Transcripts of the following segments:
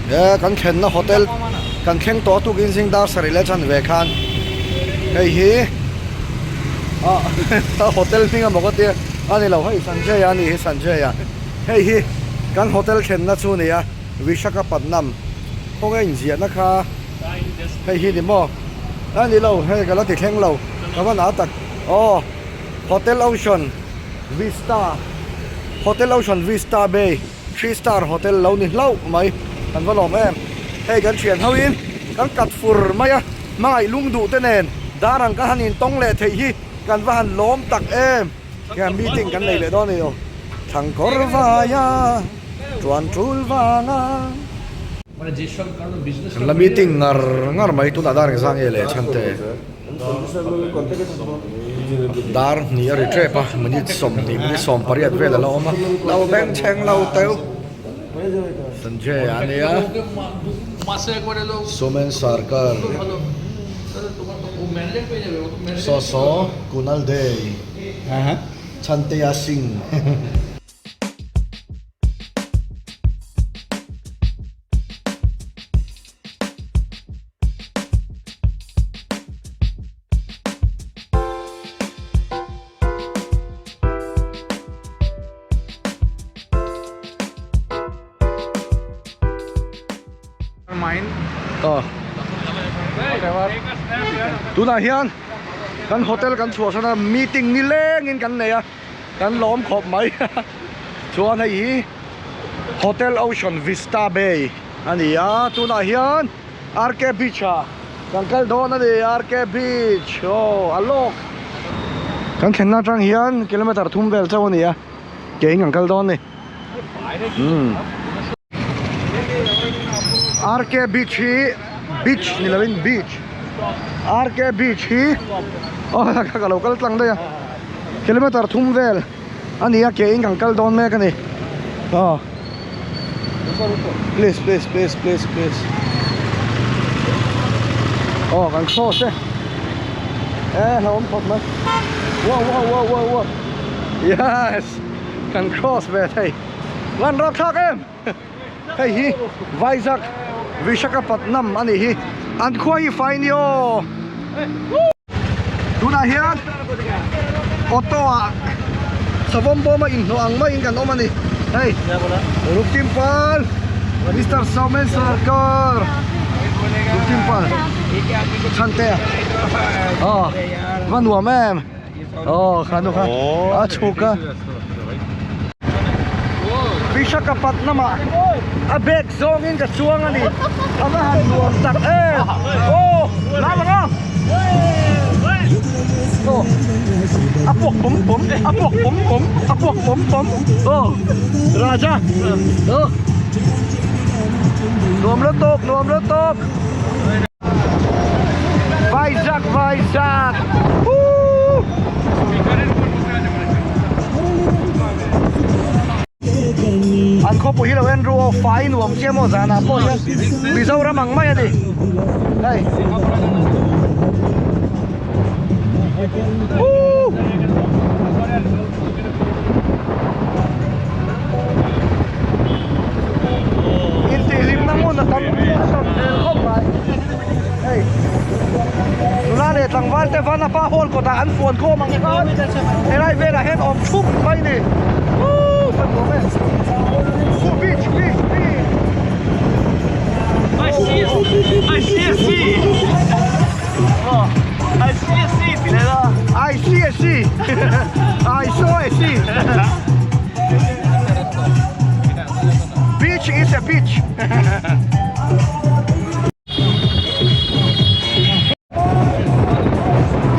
He kan thlenna hotel kan thleng tawh a tukin zing dar sarih leh chanve khan hei hi ah hotel hming emaw ka tia a ni lo hei Sanjay a ni hi Sanjay a hei hi kan hotel thlenna chu a ni a Vishakhapatnam khawnge inziahna kha hei hi ni maw a ni lo hei ka la ti thleng lo ka va na tak aw Hotel Ocean Vista Hotel Ocean Vista Bay. Three star hotel lo ni hlauh mai kan va lawm em hei kan thian ho in kan kat fur mai a hmangaih lung duh te nen dar ang kan han in tawng leh theih hi kan va han lawm tak em hian meeting kan nei leh dawn a ni aw Thangkawr vaia tuan tul vanga kan la meeting ngar ngar mai tunah dar engzah nge leh chhan te. Dar hnih a ri tep a minute sawmhnih minute sawmpariat vel a la awm a lo bengchheng lo teuh Sanjay a nia Sumen Sarkar saw saw Kunal Dey Chhanteya Singh. Tunah hian kan hotel kan chhuahsan a meeting ni lengin kan nei a kan lawm khawp mai chuan hei hi Hotel Ocean Vista Bay a ni a tunah hian RK Beach ah kan kal dawn a ni RK Beach aw a lawk kan thlenna atang hian kilometer thum vel chauh a ni a ke in kan kal dawn a ni umm RK Beach hi beach ni lovin beach RK Beach hi aw ka lo kal tlang daih a kilometer thum vel a ni a ke in kan kal dawn mek a ni aw please please please please please aw kan cross e e hlauhawm khawp mai wow wow wow wow wow yes kan cross ve thei lan rap thlak em hei hi Vizag Vishakhapatnam a nih hi an khua hi fai ni aw tunah hian auto ah savawm bawm a inhnawh ang maiin kan awm a ni hei Ruktimpal Mister Somen Sarkar Ruktimpal Chhante aw va nuam em. Aw kha nu kha a chhuk a Vishakhapatnam ah a bag zawng in ka chuang a ni a va han nuam tak em aw la lang a aw a puak pawm pawm a puak pawm pawm a puak pawm pawm aw Raja aw nuam lo tawp nuam lo tawp. Vizag Vizag Woo An khawpui hi lo en ru aw fai nuam chiah maw zanah pawh hian Mizoram ang mai a ni hei Woo Intihhlimna hmun a tam a tam hmel khawp mai hei nula leh tlangval te vanapa hall kawtah an fuan khawm ang khan helai velah hian awm thup mai a ni woo kan nuam e khu beach beach beach I see I see a sea I see a sea tih leh la I see a sea I saw a sea Beach is a beach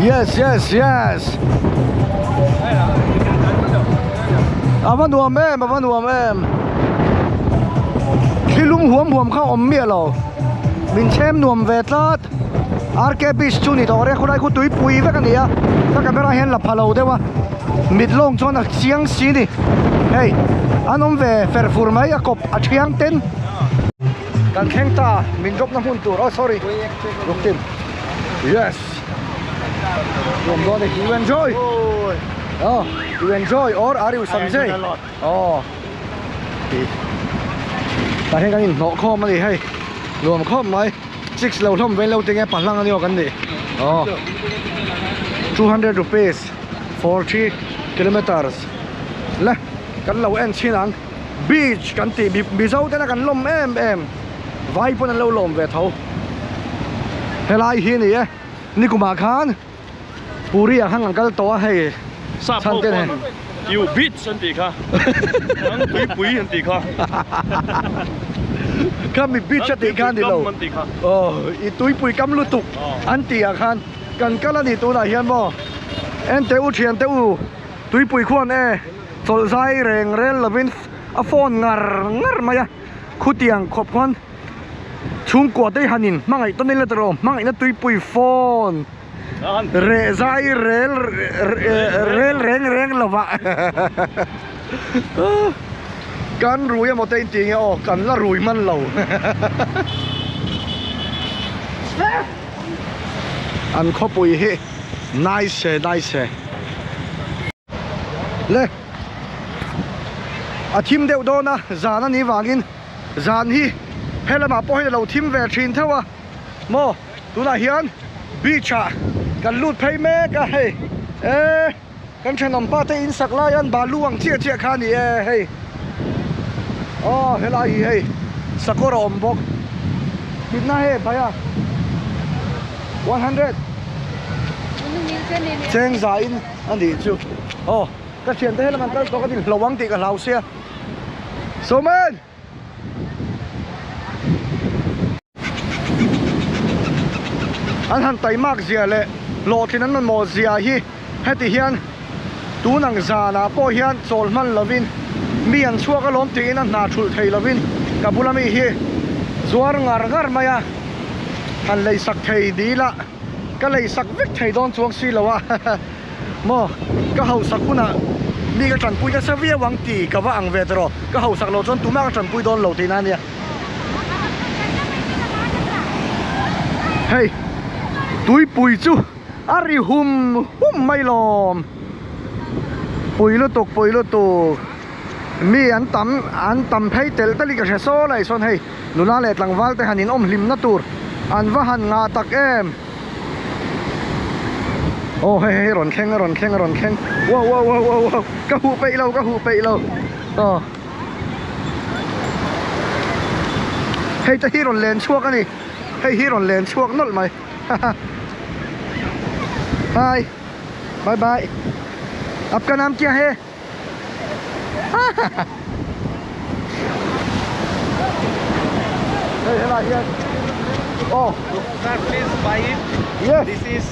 Yes yes yes A va nuam em a va nuam em Thli lum huam huam kha awm miah lo Min chhem nuam ve tlat RK Beach chu ni tawh reng khulai khu tuipui vek a ni a ka camera hian la pha lo deuh a mit lawng chuan a chiang si ni hei an awm ve fer fur mai a kawp a thiang ten kan thleng ta min drop na hmun tur oh sorry Ruktim yes nuam dawn e you enjoy oh you enjoy or are you Sanjay oh. Tah hian kan inhnawh khawm a ni hei nuam khawp mai chicks lo hlawm veng lo tinge pahlang a ni aw kan nih aw 200 rupees 40 kilometers le kan lo en chhin ang beach kan tih mizo tena kan lawm em em vai pawn an lo lawm ve tho helai hi a ni e nikumah khan Puri ah khan kan kal tawh a hei Sap ho pawn you beach an tih kha an tuipui an tih kha Kha mi beach a tih kha ni lo aw i tuipui kam lutuk an tih ah khan kan kal a ni tunah hian maw en teh u thian teh u tuipui khuan e chawlh zai reng rel lovin a phone ngar ngar mai a khutiang khawp khuan Chhungkua te hi han in hmangaih tawn ila tawh hmangaihna tuipui phone reh zai rel rel reng reng lova kan rui emaw te in tih nge aw kan la rui hman lo an khawpui hi nice e nice e le a thim deuh dawn a zan a nih vangin. Zan hi helamah pawh hian a lo thim ve thin theuh a maw tunah hian beach ah kan lut phei mek a hei eee kan thenawm pa te in sak lai an balu ang chiah chiah kha a ni e hei aw helai hi hei sakawr a awm bawk kitna he bhaiya 100 cheng za in a nih chu aw ka thiante helam an kal tawh ka ni hlo ang tih ka hlau sia. Sawmen! An han taimak zia leh hlawhtlin an mamawh zia hi heti hian tun ang zanah pawh hian chawl hman lovin mi an chhuak alawm tiin a hna thulh thei lovin ka bula mi hi zuar ngar ngar mai a, han leisak thei dil a. Ka lei sak vek thei dawn chuang si lo a maw ka hausak hunah mi ka tanpui nasa viau ang tih ka va ang ve tawh ka hausak loh chuan tumah ka tanpui dawn lo tihna a nia hei tuipui chu a ri hum hum mai lawm pui lutuk pui lutuk mi an tam an tam phei telh telh in ka hre saw lai sawn hei. Nula leh tlangval te han inawm hlimna tur an va han ngah tak em. Aw hei hei rawn thleng a rawn thleng a rawn thleng wow wow wow wow wow ka huh peih lo ka huh peih lo aw hei te hi rawn len chhuak a ni hei hi rawn len chhuak nawlh mai haha hi bye bye aapka naam kya hai. Hei helai hian aw Sir please buy it. Yes. This is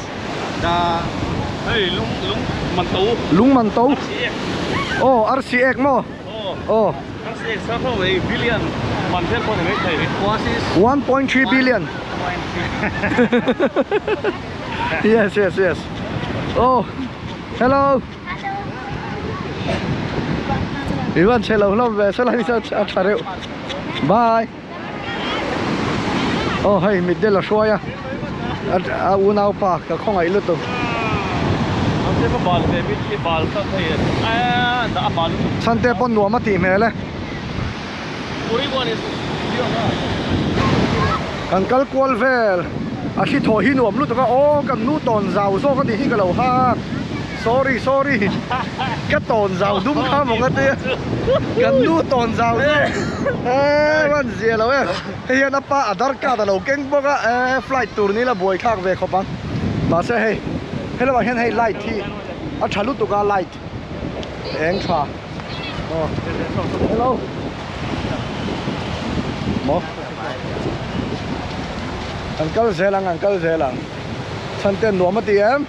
the hei lung lung man to. Lung man to. Aw arsi ek maw? Aw. Arsi ek sir ho ei billion man vel pawh ni mai thei. It cost is 1.3 billion. Yes yes yes. Oh hello. I van che lo hlawm ve sela hi chuan a tha reuh bye aw hei mitdel a hruai a a unau pa ka khawngaih lutuk chhante pawn nuam a tih hmel e kan kal kual vel a thli thaw hi nuam lutuk a aw kan nu tawn zau zawk a nih hi ka lo hak sorry sorry ka tawn zau dum kha maw ka tia kan nu tawn zau zawk eee an zia lo e hei hian a pa aadhar card a lo keng bawk a eee flight tur ni ila buai thlak ve khawp ang mahse hei helamah hian hei light hi a tha lutuk a light eng tha. Aw hello maw an kal zel ang an kal zel ang chhan te nuam a ti em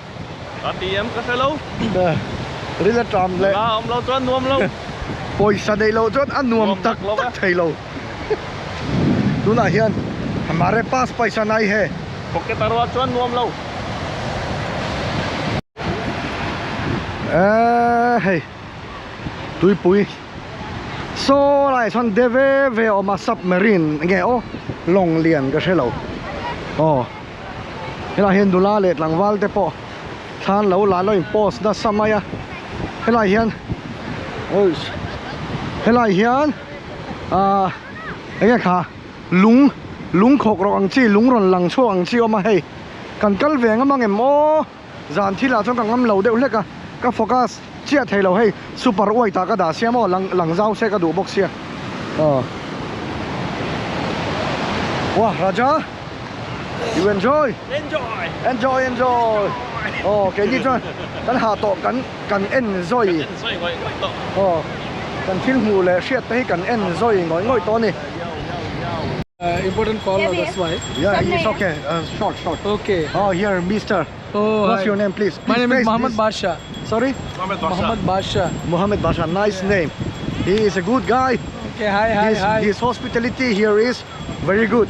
a ti em ka hre lo ril a tram leh a awm lo chuan nuam lo pawisa neih loh chuan a nuam tak tak thei lo tunah hian hamare pass paisa nai he pocket a ruah chuan nuam lo eee hei Tuipui saw lai chuan de ve ve a awm a submarine nge aw lawng lian ka hre lo aw helaiah hian nula leh tlangval te pawh thlan lo la lo in post nasa mai a helaiah hian helaiah hian ahh. Enge kha lung lung khawk rawk ang chi lung rawn lang chhuak ang chi a awm a hei kan kal ve ngam ang em aw zan thil ah chuan ka ngam lo deuh hlek a ka focus chiah thei lo hei super white ah ka dah sia maw lang lang zau se ka duh bawk sia aw wah Raja you enjoy enjoy enjoy enjoy aw keini chuan kan hah tawh kan kan en zawi en zawi ngawih ngawih tawh aw kan thil hmuh leh hriat te hi kan en zawi ngawih ngawih tawh a ni. Uh, important call, Yeah, that's why. Yeah, it's okay. Uh, short, short. Okay. Oh, here, Mister. Oh, What's hi. your name, please? My Please name is face Mohammed this. Basha. Sorry, Mohammed Basha Mohammed Basha. Mohammed Basha. Nice name. He is a good guy. Okay, hi, hi, His, hi. his hospitality here is very good.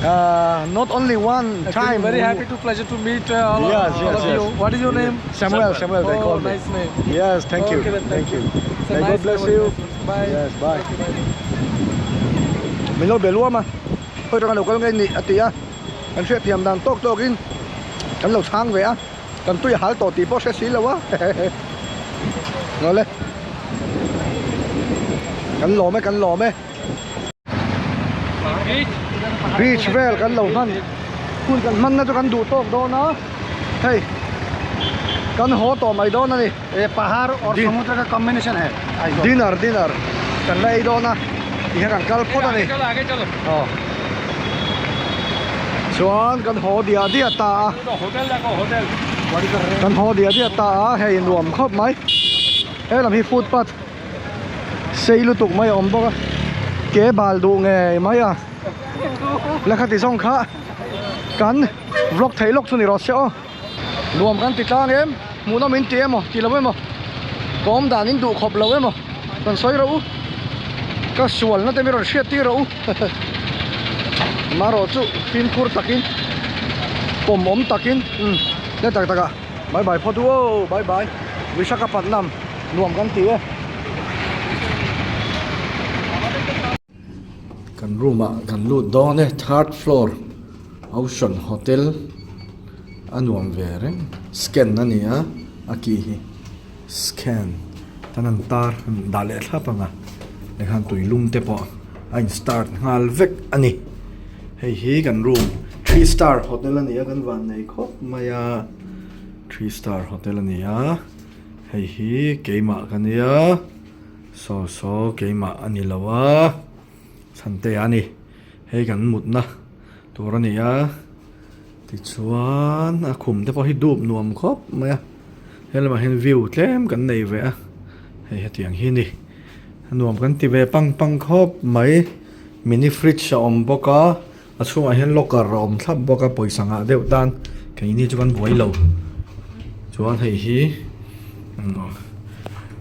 Uh, not only one I feel time. Very we- happy to pleasure to meet uh, all, Yes, of, yes, all of yes. you. What is your name? Samuel, Samuel, they oh, call me. nice name. Yes, thank you. Okay, then, thank you. It's a May nice God bless name, you. nice one. Bye. Yes, bye. Okay, bye. Min lo bel uam a hawi tanga lo kal nge ni a ti a kan hriat thiam dan tawk tawk in kan lo chhang ve a kan tui a hal tawh tih pawh hre si lo a ngawle kan lawm e kan lawm e beach vel kan lo hman hun kan hman na chu kan duh tawk dawn a hei kan haw tawh mai dawn a ni ये पहाड़ और समुद्र का combination है dinner dinner kan la ei dawn a tihian kan kal phawt a ni चलो आगे चलो aw chuan kan haw diah diah ta a hotel देखो hotel kan haw diah diah ta a hei nuam khawp mai helam hi footpath sei lutuk mai a awm bawk a ke bal duh ngei mai a la khati zawng kha kan vlog theih lawk chu ni rawh se aw nuam kan ti tlang em hmuh nawm in ti emaw ti lo emaw ka awm dan in duh khawp lo emaw rawn sawi rawh u ka sual na te mi rawn hriat tir rawh u marawh chu fimkhur takin pawm awm takin umm le tak tak ah bye bye phawt u aw bye bye Visakhapatnam nuam kan ti e. Kan room ah kan lut dawn e third floor ocean hotel a nuam ve reng scan a ni a a ki hi scan tan an tar dah leh thlap ang a tikhan tuilum te pawh a in start nghal vek a ni hei hi kan room three star hotel a ni a kan van nei khawp mai a three star hotel a ni a hei hi keimah ka nia. Saw saw keimah a ni lo a, Chhante a ni. Hei kan mutna tur a ni a, tichuan a khum te pawh hi dup nuam khawp mai a, he lamah hian view tlem kan nei ve a, hei hetiang hi a ni. A nuam kan ti ve pang pang khawp mai, mini fridge a awm bawk a, a chhungah hian locker a awm thlap bawk a, pawisa ngah deuh tan keini chu kan buai lo. Chuan hei hi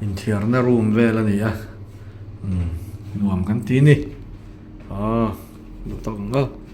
inthiarna room vel a ni a nuam kan ti a ni aw duh tawk ang aw.